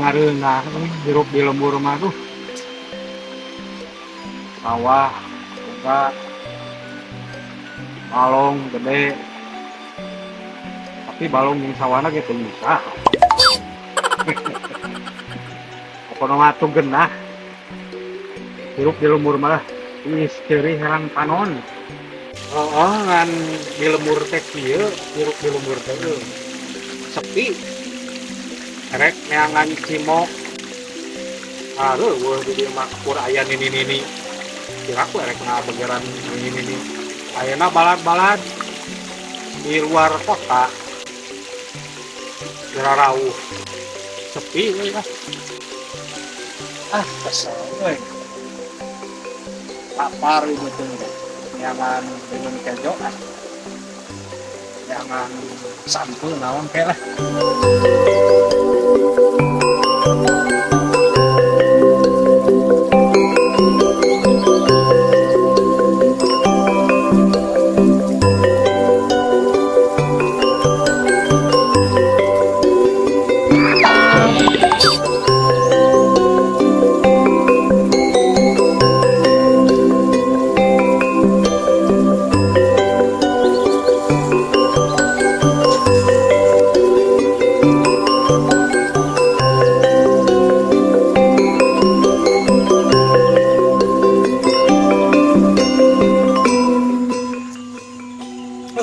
Ngareunah hirup di lembur mah, tuh sawah boga, balong gede, tapi balong yang sawahna gitu bisa. Pokoknya mah tuh genah hirup di lembur mah, ih, ceuri herang panon. Oh, ngan di lembur teh kieu, hirup di lembur teh sepi. Rek neangan cimok, aduh, wah, di dieu mah kur aya nini-nini. Kira aku rek ngabegeran nini-nini. Ayeuna balad-balad di luar kota. Rauh sepi we lah. Ah, kesel we. Lapar ieu teh. Neangan dengan kejo ah. Neangan sampeu naon kek lah.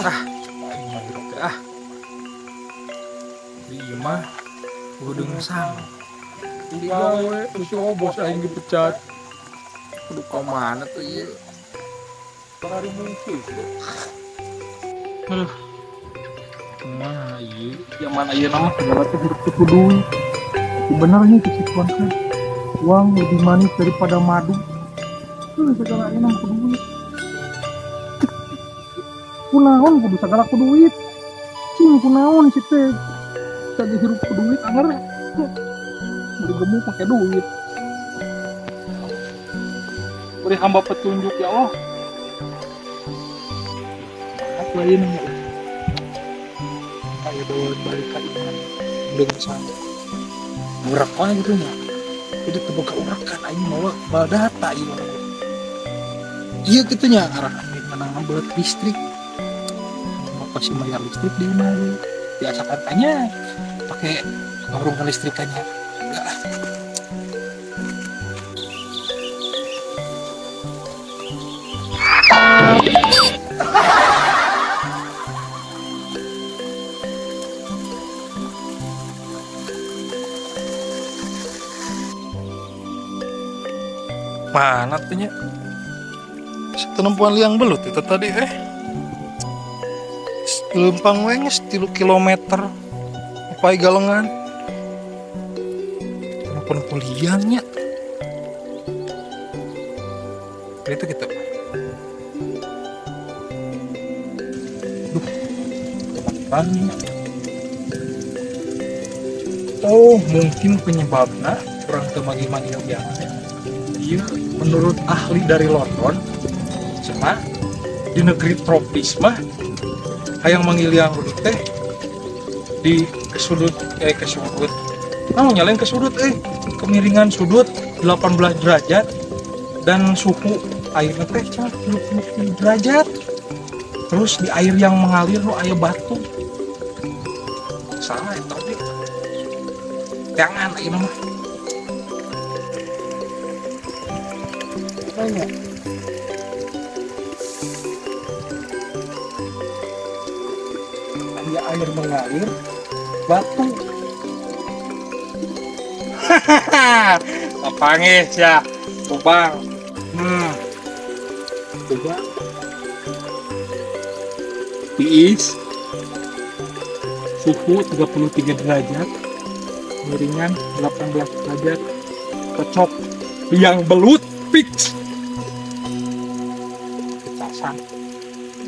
Ah, aing mah hirup teh ah. Di imah kudu sang. Digawe terus bos aing dipecat. Kudu ka mana tuh ieu? Aduh. Kumaha ieu? Zaman ayeuna mah segala teh hirup teh kudu duit. Benernya cek kan. Uang lebih manis daripada madu. Tuh segala ayeuna mah kudu duit. Kunaon kudu segala ku duit? Cing, kunaon sih teh? Tadi hirup ku duit anger. Beli gemuk pakai duit. Beri hamba petunjuk, ya Allah. Aku aja nanya. Kayak bawa balik ke iman dengan sana. Urak wae gitu nya. Jadi teu boga urakan aing mawa bal data ieu mah. Iya gitu nya, arah aing menang belet listrik. Pasti bayar listrik di imah we. Biasa kan tanya pakai ngurungkan listrikannya. Enggak ah. Mana tuh nya? Tenempuan liang belut itu tadi eh. Lempang we geus 3 kilometer. Upai galengan. Tenempuan liangnya. Itu gitu. Duh, teman. Oh, mungkin penyebabnya kurang teu magi-magi liang. Iya, menurut ahli dari London, sama di negeri tropis mah hayang manggil liang belut teh di ke sudut, ke sudut. Nah, nyalain ke sudut, kemiringan sudut 18 derajat dan suhu airnya teh cuma 33 derajat. Terus di air yang mengalir nu aya batu. Salah eta oge. Jangan ieu mah. Tanya. Ada air mengalir, batu. Kapangis ya, lubang. Coba. Tiis. Suhu 33 derajat, miringan 18 derajat, cocok. Liang belut fix. Kecasan.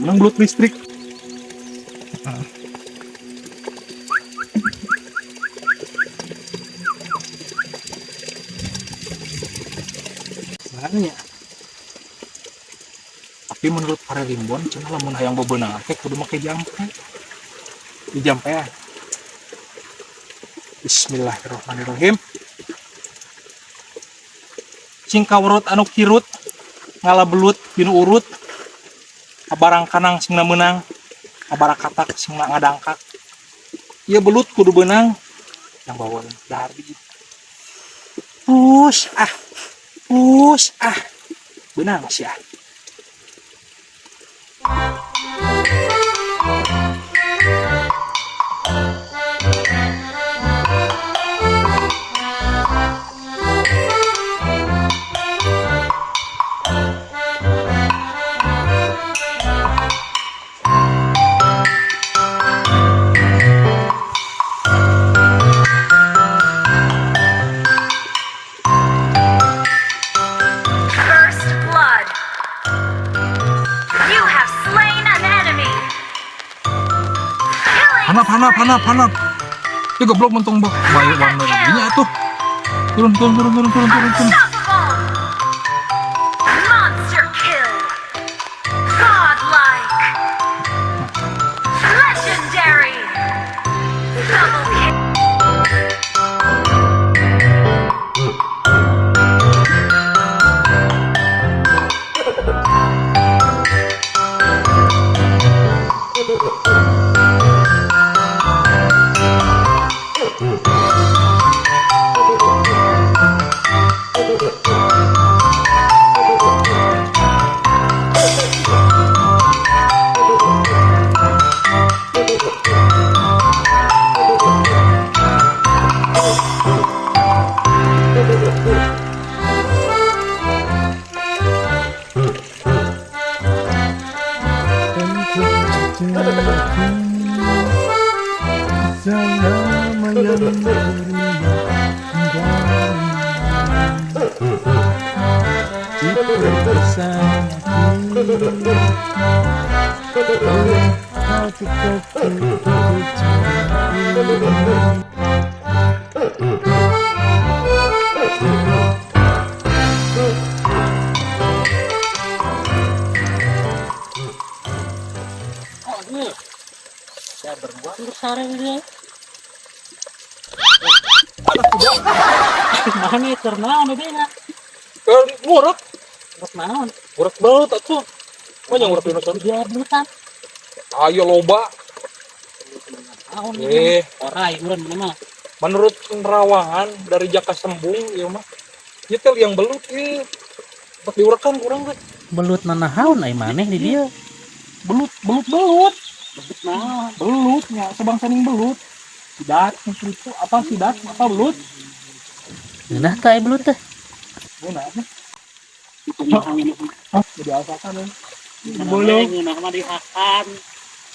Menang belut listrik. Mana ya? Tapi menurut para limbon, cenah lamun hayang bebeunang teh kudu make jampe. Di jampean. Bismillahirrahmanirrahim. Cing kawerut anu kirut, ngala belut pinu urut, kabarang kanang singna meunang, kabarakatak singna ngadangkak. Ieu belut kudu beunang, yang bawa dahar biji. Push ah, push ah, beunang sia. First blood. You have slain an enemy. Killing Hanap, hanap, spree. Hanap, hanap. Itu goblok mentung bah. Bayu warna jadinya tuh. Turun, turun, turun, turun, turun, turun, turun. Unstoppable. Monster kill. Godlike. Legendary. Double kill. Selama yang beri itu bersamaku. Kau tetap ku. Oh, ini. Ya berbuat besar ini. Mana keur naon ieu nya? Ngurek, Ngurek naon? Ngurek belut atuh. Mana ngurek dinosaurus? Dia belutan. Ayo loba. Naon Eh, Orai urang mana mah. Menurut penerawangan dari Jaka Sembung ieu mah. Ieu teh yang belut ieu. Bak diurekan kurang teh. Belut nanahaun ai maneh di dieu? Belut, belut, belut. Belut naon? Belutnya sebangsa ning belut. Sidat, itu apa sidat, apa belut? Ngeunah teh ai belut teh. Ngeunah. Kumaha ngeunah? Ah, jadi asakan ya. Boleh ngeunah mah dihakan.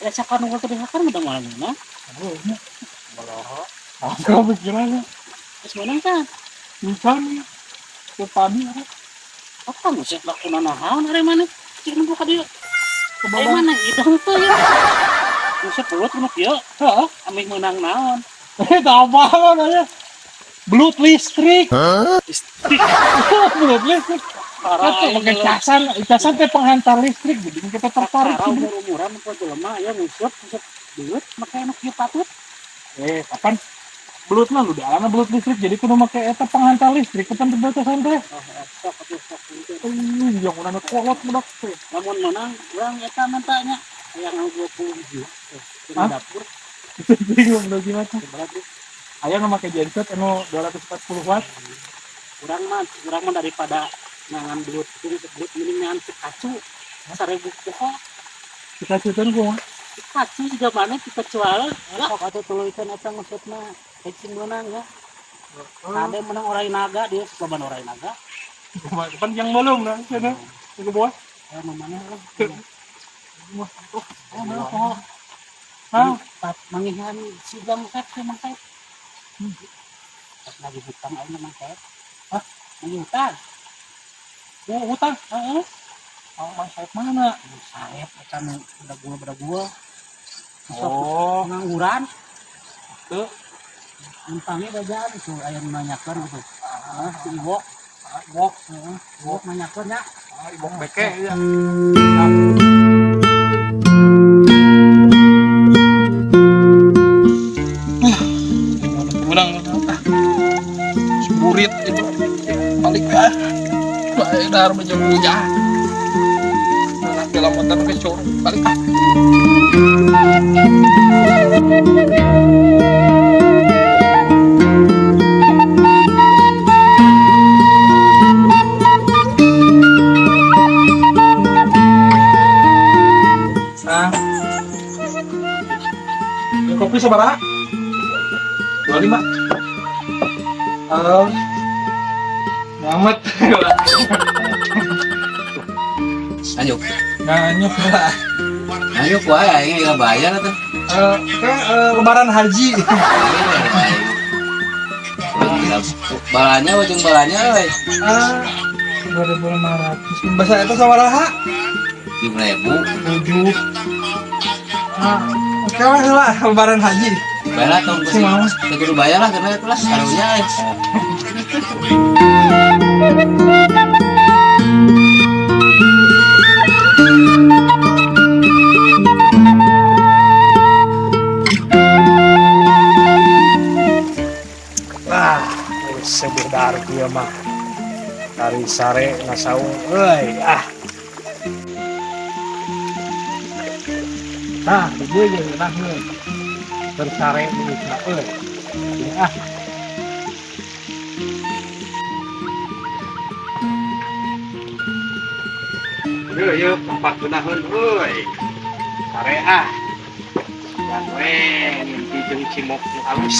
Ya sakan nu teu dihakan udah moal ngeunah. Apa pikirannya? Geus meunang tah. Bisa nih. Ke padi apa? Apa nu sih lakuna nahaun ari maneh? Cik nempo ka dieu. Ke Ai bawah. mana idang teh ya. Buset belut nu kieu. Heeh. Amih meunang naon? Eh, tak apa namanya. Belut listrik. Listrik. Belut listrik. Parah Kan pakai casan, casan teh penghantar listrik, jadi kita tertarik. Parah umur-umuran nempo jelema ya nguseup nguseup belut make anu kieu patut. Eh, kapan? Belut mah udah alana belut listrik, jadi kudu make eta penghantar listrik, kapan teu casan teh? Oh, sok atuh sok itu. Ih, yang udah kolot budak teh. Lamun menang urang eta mentanya hayang 20 hiji. Di Hah? dapur Bingung udah gimana. seberat tuh. Aya nu make genset anu 240 watt. Urang mah daripada ngangan belut itu belut mending ngangan Pikachu 1000 poho. Pikachu teh kumaha? Pikachu juga mana Pikachu lah. Sok atuh tuluykeun eta ngusupna cing meunang ya. Ada menang orai naga dia laban orai naga. Kumaha kan yang belum nah, cenah. Ke bawah. Ya mana lah. Wah, tuh. Oh, mana poho. Hah? Pat mangihan si Bang Sep si Mang Sep. Pas lagi hutang aing Mang Sep. Hah? Lagi hutang. Oh, hutang. Heeh. Oh, Mang Saep mana? Mang Saep eta nu budak gua budak gua. Oh, Pengangguran. Tuh. Numpangnya bajaan itu aya nu nanyakeun gitu. Ah, si Iwok. Ah, Iwok. Heeh, Iwok nanyakeun ya. Ah, Iwok beke ya. Siap. Menang, ah. Burit itu balik ah. Dahar mah jeung ujah. Nah, kelamotan ke curug balik ah. Nah. Ini kopi sabaraha? 25. Nyamet. Lanjut. Nganyuk lah. Lanjut wae aing geus bayar atuh. Lebaran haji. Balanya ujung balanya we. 2500. Bahasa eta sabaraha? 7000. 7. Nah, oke lah lah lebaran haji. Bayar tong Si mau. Teu kudu bayar lah karena itu lah karunya euy. Ah, sebuah dar kieu mah. Dari sare ngasaung euy ah. Nah, ibu jeung ngeunaheun. Bersare duitna euy. Ini ah. Yeuh, yeuh, tempat ngeunaheun euy. Sare ah. Dan we mimpi jeung cimok nu halus.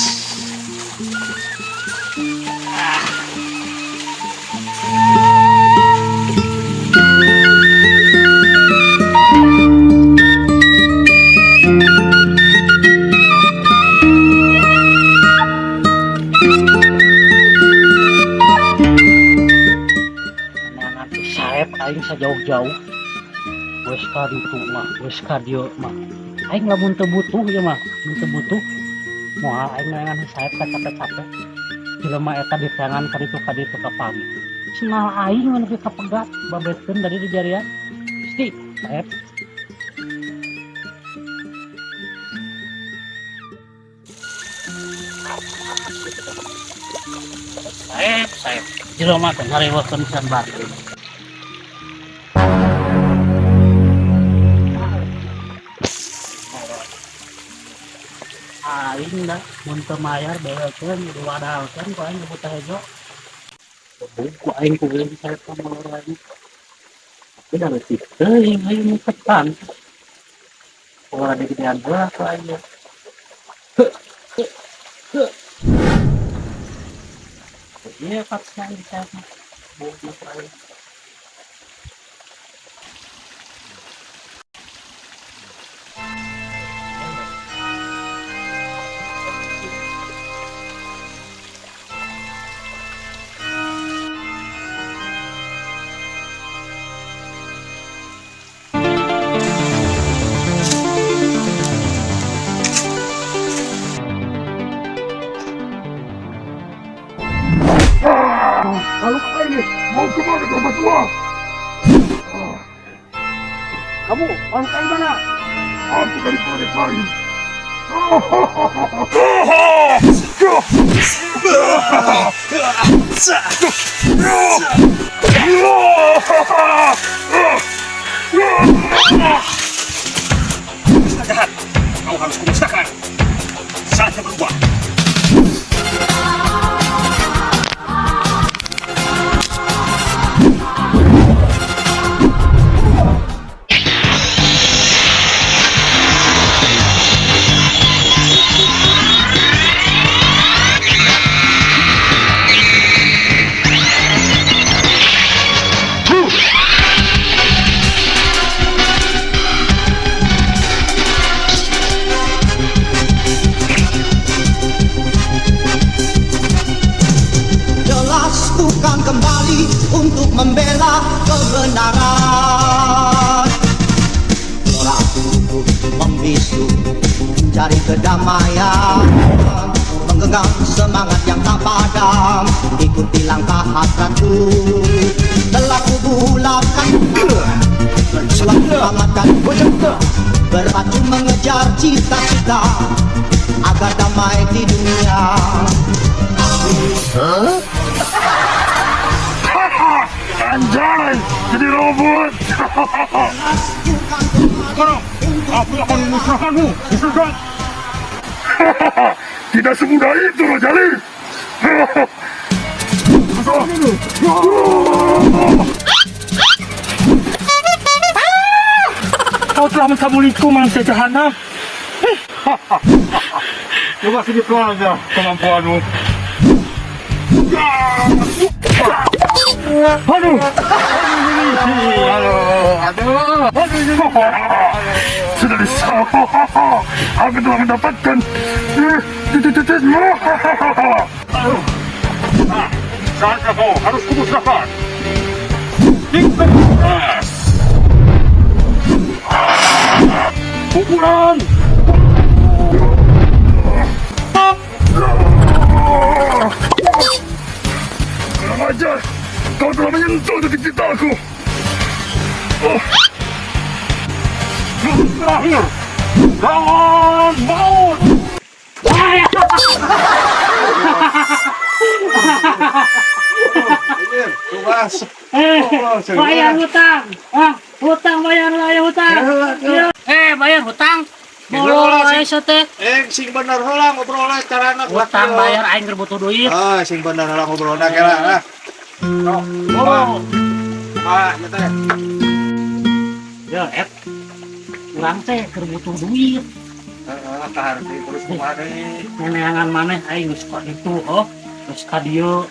Ah. Nanti saep aing sajauh-jauh. Wes ka ditu mah, wes ka dieu mah. Aing lamun teu butuh ieu mah, mun teu butuh moal aing neangan saep ka capek-capek. Jelema eta diteangan ka ditu ka ditu ka pagi. Senal aing mun nepi ka pegat babetkeun dari di jarian. Gusti, saep. Saep, saep. Jelema teh ngarewokeun pisan batur. Aing dah mun teu mayar bewekeun diwadalkeun ku aing buta hejo. Buku aing ku geus saep ka molor aing. Tapi da leutik teuing aing nu ketan. Ora digedean heula ku aing. Heuh, heuh, heuh. Iya, paksa aing saep mah. Buku ku aing. Kamu orang dari mana? Aku dari planet lain. Jahat, kau harus kumusnahkan. Saatnya berubah. Jelas bukan kembali untuk membela kebenaran. Sorak tubuh membisu mencari kedamaian, menggenggam semangat yang tak padam, ikuti langkah hasratku. Telah kubulatkan, berjuang hangatkan, berpacu mengejar cita-cita agar damai di dunia. Huh? Anjay, jadi robot. Sekarang aku akan memusnahkanmu, Musnahkan. Tidak semudah itu, Rajali. Kau telah mencabuliku, manusia jahanam. Coba segitu aja kemampuanmu. Aduh. Aduh, aduh. Sudah bisa. Aku telah mendapatkan titik-titikmu. Aduh. Nah, saatnya kau harus kumusnahkan. Pukulan. Kurang ajar. Kau telah menyentuh titik vitalku. Oh. Terakhir. Lawan maut. Bayar hutang. Ah, hutang bayar lah ya hutang. Bayar hutang. Molor wae teh. Sing bener heula ngobrolna carana. Hutang bayar aing keur butuh duit. Ah, sing bener heula ngobrolna kela lah. Oh. Ah, ieu teh. Ya, et. Urang teh keur butuh duit. Heeh, kaharti terus kumaha deui? Neneangan maneh aing geus ka ditu, oh. Geus ka dieu.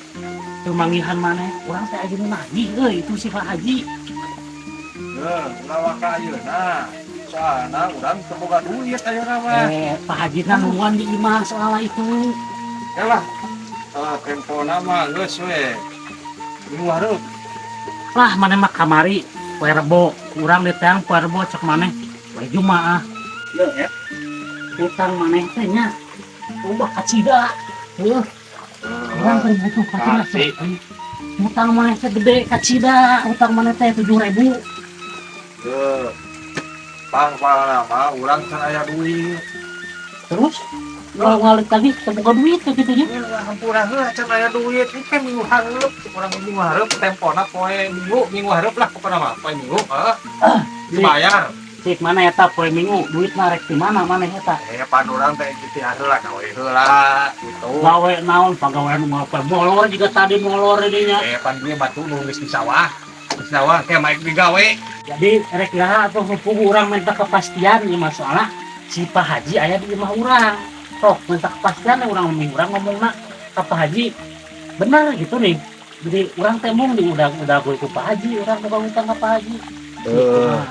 Teu manggihan maneh. Urang teh ayeuna nagih euy itu si Pak Haji. Heuh, ulah waka ayeuna. Soalna urang teu boga duit ayeuna mah. Pak Haji na nungguan di imah soalna itu. Yalah. Tempona mah geus we. Minggu hareup. Lah maneh mah kamari poe Rebo, urang diteang poe Rebo cek maneh poe Jumaah. Yeuh, et. Hutang maneh teh nya. Ubah kacida. Heuh. Urang keur butuh kacida. Hutang maneh teh gede kacida, hutang maneh teh 7.000. Heuh. Pang-pangna mah urang can aya duit. Terus kalau ngalik lagi teu boga duit teh kitu nya. Hampura heula can aya duit. Ieu teh minggu hareup, urang minggu hareup tempona poe Minggu, minggu hareup lah pokona mah poe Minggu, heeh. Dibayar. Cik mana eta poe Minggu duitna rek di mana maneh eta? Pan urang teh ikhtiar heula gawe heula gitu. Gawe naon pagawean ngapa molor juga tadi molor dinya. Pan duit batu nu geus di sawah. Di sawah teh maek digawe. Jadi rek iraha atuh puguh urang minta kepastian ieu mah soalna si Pak Haji aya di imah urang. Sok minta kepastian urang minggu urang ngomongna ka Pak Haji bener gitu nih. Jadi urang teh mung di udah ku Pak Haji, urang boga hutang ka Pak Haji.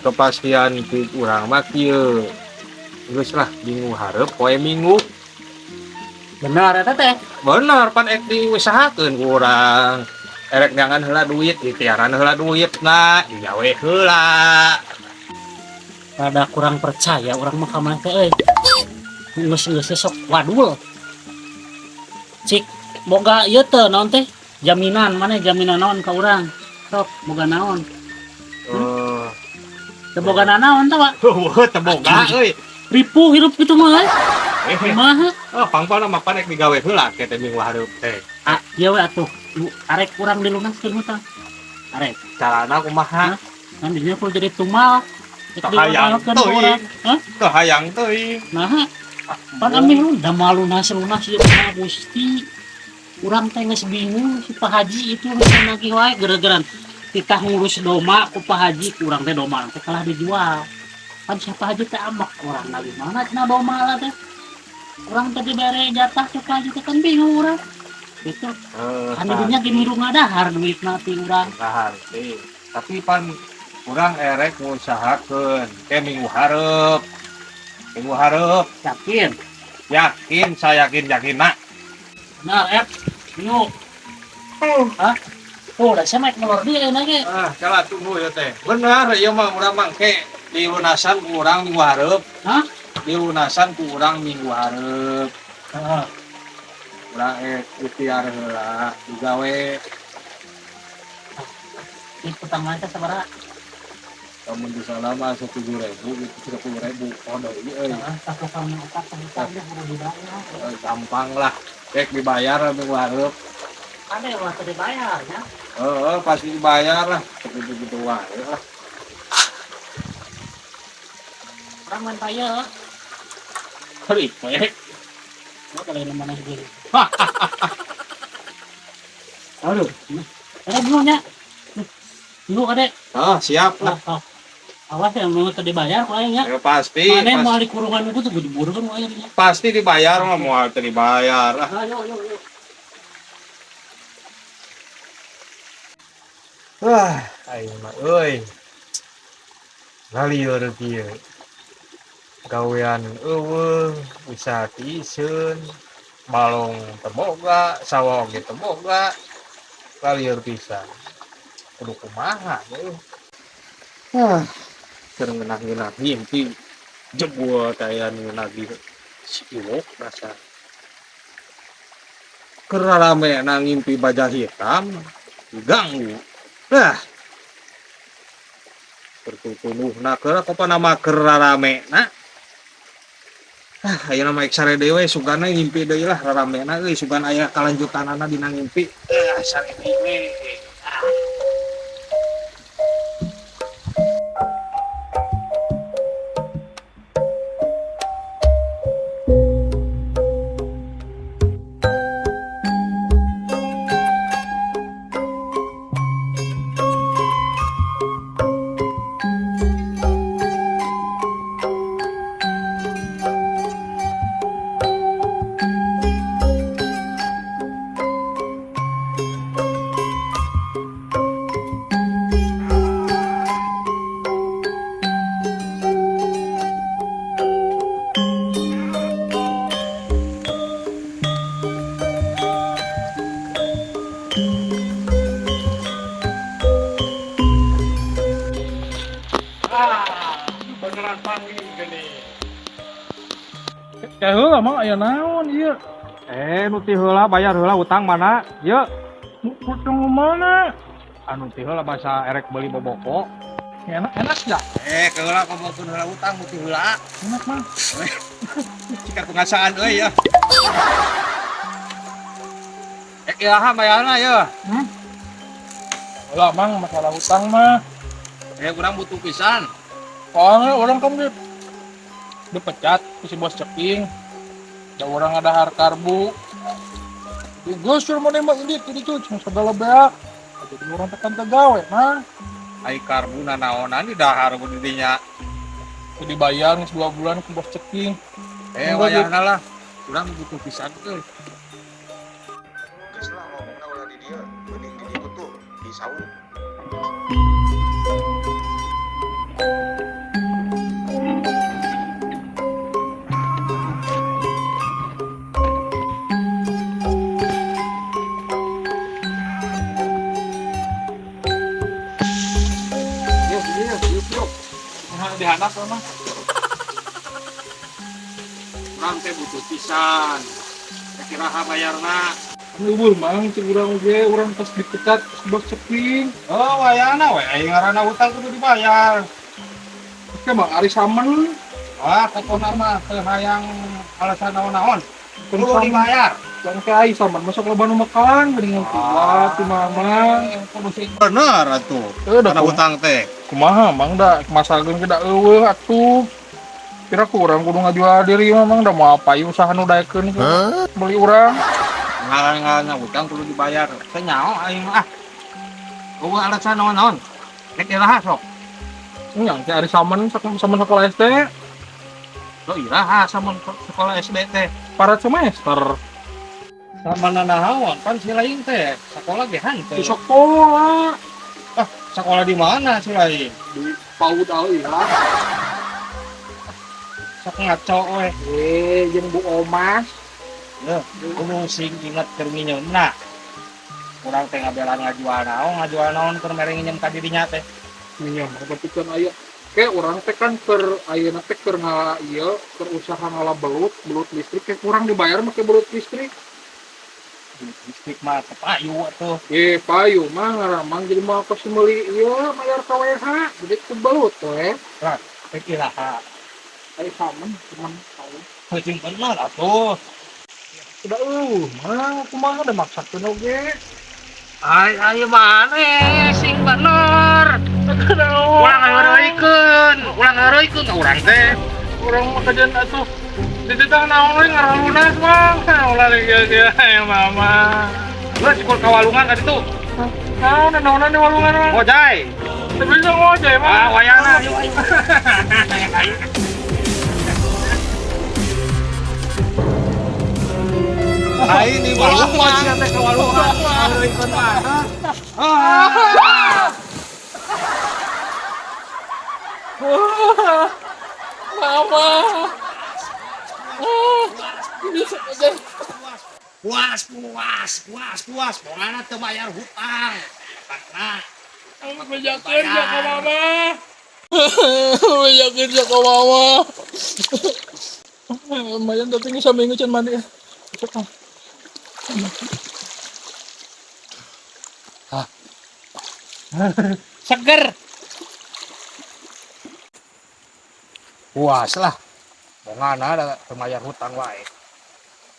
Kepastian di urang mah kieu. Geus lah minggu hareup poe Minggu. Bener eta teh. Bener pan ek diusahakeun ku urang. Erek neangan heula duit, ikhtiaran heula duitna, digawe heula. Rada kurang percaya urang mah ka maneh teh euy. Geus-geus sok wadul. Cik boga ieu teh naon teh? Jaminan maneh jaminan naon ka urang? Sok boga naon? Teu boga naon teh, Pak? Heuh, teu boga euy. Ripuh hirup kitu mah euy. Kumaha? Oh, pangpangna mah pan ek digawe heula ke teh minggu hareup teh. Ah, ieu we atuh. Arek urang dilunaskeun hutang. Arek. Carana kumaha? Kan dinya kudu jadi tumal. Teu hayang teuing. Hah? Teu hayang teuing. Naha? Pan amih lu da malunas-lunas ieu mah Gusti. Urang teh geus bingung si Pak Haji itu geus nagih wae gara-gara titah ngurus doma ku Pak Haji, urang teh doma teh kalah dijual. Pan si Pak Haji teh amak urang nagih mana cenah doma lah teh. Urang teh dibere jatah ku Pak Haji teh kan bingung urang. Gitu. Kan didinya ge milu ngadahar duitna ti urang. Kaharti. Tapi pan urang erek ngusahakeun ke minggu hareup. Minggu hareup. Yakin? Yakin, saya yakin yakinna. Nah, minggu. Hah? Oh, udah saya naik molor dia enak ge. Ah, kala tunggu ya teh. Bener, ieu mah urang mangke dilunasan ku urang minggu hareup. Hah? Dilunasan ku urang minggu hareup. Heeh. Urang ikhtiar heula digawe. Ih, utang maneh teh sabaraha? Lamun di sana mah 7.000 gitu, 30.000. Oh, deui euy. Heeh, tak utang mah utang deh kudu dibayar. Gampang lah. Rek dibayar minggu hareup. Ada yang teu dibayar nya. Heeh, pasti dibayar lah. Begitu-gitu wae lah. Urang main payah. Keripek. Gua kalau yang mana sendiri. Aduh. Ada dulunya. Dulu kade. Oh, siap lah. Oh, oh. Awas ya mau teu dibayar ku aing nya. Ya, pasti. Mana Pasti, mau dikurungan itu tuh diburu kan ku aing nya. Pasti dibayar mah, moal teu dibayar lah. Ayo ayo ayo. Wah, aing mah euy. Lalieur kieu. Gawean euweuh, usaha tiiseun, balong teu boga, sawah oge teu boga. Lalieur pisan. Kudu kumaha euy. Ah, keur ngeunah-ngeunah ngimpi jebul teh nu nagih si Iwok rasa. Keur rarame na ngimpi baja hitam diganggu. Nah, tertutunuhna keur kopana mah keur rarame na. Ah, ayeuna mah sare deui we, sugana ngimpi deui lah raramena euy, sugan aya kalanjutanana dina ngimpi. Eh, sare deui we. Ah. Ah, beneran panggil gini. Teh heula mah aya naon ieu? Eh, nu ti heula bayar heula utang mana? Yeuh, Utang mana? Anu ti heula basa erek beli boboko. Enak enak ya? Eh, keheula komokeun heula utang nu ti heula. Enak mah. Jika pengasaan euy ya. Eh, iraha bayarna ya? Heula mang masalah utang mah. Eh, urang butuh pisan. Soalnya orang kan dipecat ku si bos ceking. Da urang ada har karbu. Di geus suruh mana mah ini itu cuma segala beak. Jadi urang tekan tegawe mah. Ai karbu nanaonan di dahar ku di dinya. Kudu dibayar geus 2 bulan ku bos ceking. Eh, wayahna lah. Urang butuh pisan euy. Geus lah ngomongna ulah di dieu, mending di dieu tuh di saung. Yuk, yuk, yuk, yuk. Nah, dihandap mah. Urang teh butuh pisan. Kira-kira bayarna. Ngubur mang cik urang oge urang pas dipecat ku bos ceking. Oh, wayahna we aing ngaranna utang kudu dibayar. Oke mang ari samen. Wah, pokona mah teu hayang alasan naon-naon. Kudu dibayar. Yang ke ai samen masuk loba nu mekalan geuning kuat ti mamang. Kudu sing bener atuh. Heuh da Karena utang teh. kumaha mang da masakeun ge da eueuh atuh. Kira ku urang kudu ngajual diri mah mang da moal payu usaha nu daekeun beli urang. Ngaran-ngaranna utang kudu dibayar. Teu nyaho aing mah ah. Eueuh alasan naon-naon. Rek iraha sok. Yang teh ari samen samen sekolah SD. Lo iraha samen sekolah SD teh. Para semester. Sama nanaon pan si lain teh sekolah ge henteu. Di sekolah. Ah, sekolah di mana si lain? Di PAUD Al Ihlas. Sok ngaco we. Eh, jeung Bu Omas. Yeuh, kudu sing inget keur nginyeumna. Urang teh ngabelaan ngajual naon keur mere nginyeum ka dirinya teh. Nginyeum berarti kan aya. Ke urang teh kan keur ayeuna teh keur ngala ieu, keur usaha ngala belut, belut listrik ke kurang dibayar make belut listrik. Belut listrik mah teu payu atuh. Eh, payu mah ngaramang jadi mau kos meuli ieu mayar KWH, jadi ku belut we. Lah, rek iraha. Ai samen cuman tahu. Heuh, bener atuh. Sudah mah kumaha da maksakeun oge. Ay, ay maneh sing bener. Ulah ngaheureuykeun, ulah ngaheureuykeun ka urang teh. Urang mah kajian atuh. Dititah naon we ngaralunas, Mang. Ulah kieu ya mama. Geus kur ka walungan ka ditu. Naon naonan di walungan, Mang? Ngojay. Teu bisa ngojay, Mang. Ah, wayahna yuk aing. Aing di walungan sia teh ka walungan. Ngaheureuykeun mah. Ah. Mama. Bisa aja. Puas, puas, puas, puas. Pokoknya teu bayar hutang. Karena Bejakeun ya ka mama. Bejakeun ya ka mama. Lumayan tapi ini sambil can mandi. Cek ah. Ah. Seger. Puas lah. Pokoknya ada teu bayar hutang wae.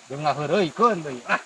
Jeung ngaheureuykeun deui. Ah.